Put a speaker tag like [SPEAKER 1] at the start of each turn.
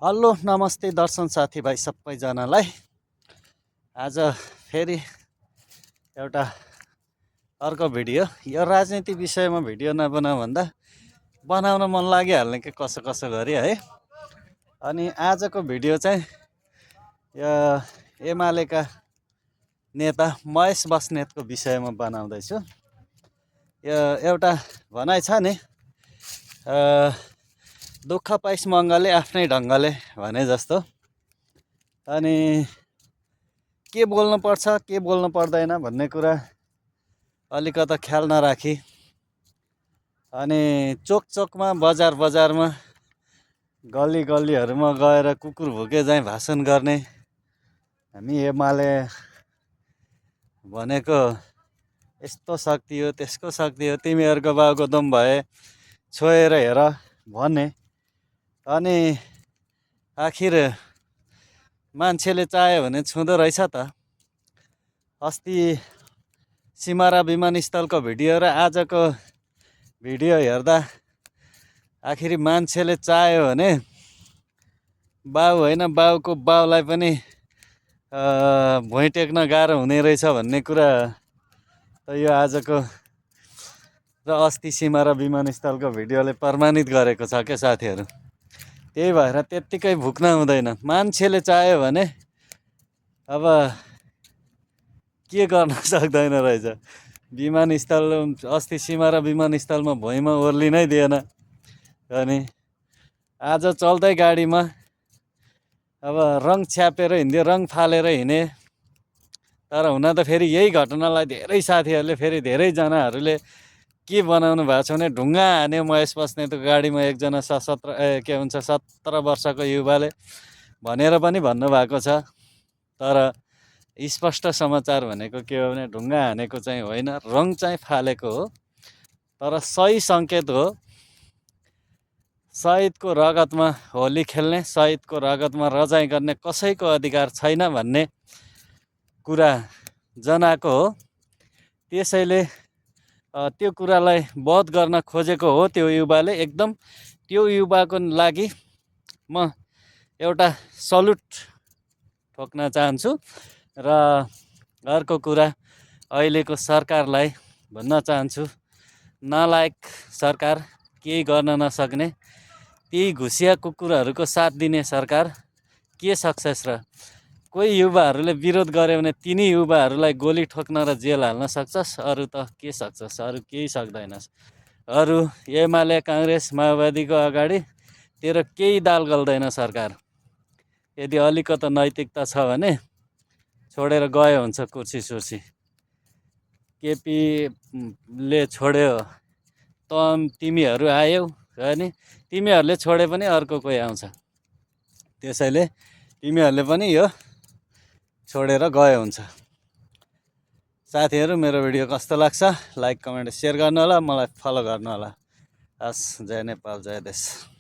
[SPEAKER 1] Hello नमस्ते दर्शन साथीभाइ सबैजनालाई। आज फेरि एउटा अर्को भिडियो। यो राजनीति विषयमा भिडियो नबनाऊ भन्दा बनाउन मन लागिहाल्ने के कसो कसो गरी है। अनि आजको भिडियो चाहिँ यो एमालेका नेता महेश बस्नेतको विषयमा बनाउँदैछु। यो एउटा भनाइ छ नि, दुःख पाइस मङ्गले आफ्नै ढङ्गले भने जस्तो। अनि के बोल्नु पर्छ के बोल्नु पर्दैन भन्ने कुरा अलिकता ख्याल नराखी अनि चोक चोकमा बजार बजारमा गल्ली गल्लीहरूमा गएर कुकुर भुके चाहिँ भाषण गर्ने हामी एमाले भनेको यस्तो शक्ति हो त्यसको शक्ति हो, तिमीहरूको बाउको दम भए छोएर हेर भने। अनि आखिर मान्छेले चाह्यो भने छुँदो रहेछ त। अस्ति सिमारा विमानस्थलको भिडियो र आजको भिडियो हेर्दा आखिर मान्छेले चाह्यो भने बाउ होइन बाउको बाउलाई पनि भुइँ टेक्न गाह्रो हुने रहेछ भन्ने कुरा त यो आजको र अस्ति सिमारा विमानस्थलको भिडियोले प्रमाणित गरेको छ क्या साथीहरू। त्यही भएर त्यत्तिकै भुक्न हुँदैन। मान्छेले चाह्यो भने अब के गर्न सक्दैन रहेछ। विमानस्थल अस्ति सिमारा विमानस्थलमा भुइँमा ओर्लिनै दिएन। अनि आज चल्दै गाडीमा अब रङ छ्यापेर हिँड्यो, रङ फालेर हिँडे। तर हुन त फेरि यही घटनालाई धेरै साथीहरूले फेरि धेरैजनाहरूले के बनाउनु भएको छ भने ढुङ्गा हान्यो महेश बस्नेतको गाडीमा एकजना 17 वर्षको युवाले भनेर पनि भन्नुभएको छ। तर स्पष्ट समाचार भनेको के हो भने ढुङ्गा हानेको चाहिँ होइन, रङ चाहिँ फालेको हो। तर सही सङ्केत हो। शहीदको रगतमा होली खेल्ने, शहीदको रगतमा रजाइ गर्ने कसैको अधिकार छैन भन्ने कुरा जनाएको हो। त्यसैले त्यो कुरालाई वध गर्न खोजेको हो त्यो युवाले। एकदम त्यो युवाको लागि म एउटा सल्युट ठोक्न चाहन्छु। र अर्को कुरा अहिलेको सरकारलाई भन्न चाहन्छु, नालायक सरकार, केही गर्न नसक्ने, त्यही घुसिया कुकुरहरूको साथ दिने सरकार के सक्सेस र। कोही युवाहरूले विरोध गर्यो भने तिनी युवाहरूलाई गोली ठोक्न र जेल हाल्न सक्छस्, अरू त के सक्छस्? अरू केही सक्दैनस्। अरू एमाले काङ्ग्रेस माओवादीको अगाडि तेरो केही दाल गल्दैन सरकार। यदि अलिकता नैतिकता छ भने छोडेर गयो हुन्छ कुर्सी सुर्सी। केपीले छोड्यो त तिमीहरू आयौ अनि तिमीहरूले छोडे पनि अर्को कोही आउँछ। त्यसैले तिमीहरूले पनि यो छोडेर गयो हुन्छ। साथीहरू मेरो भिडियो कस्तो लाग्छ लाइक कमेन्ट सेयर गर्नु होला, मलाई फलो गर्नु होला। हस्, जय नेपाल जय देश।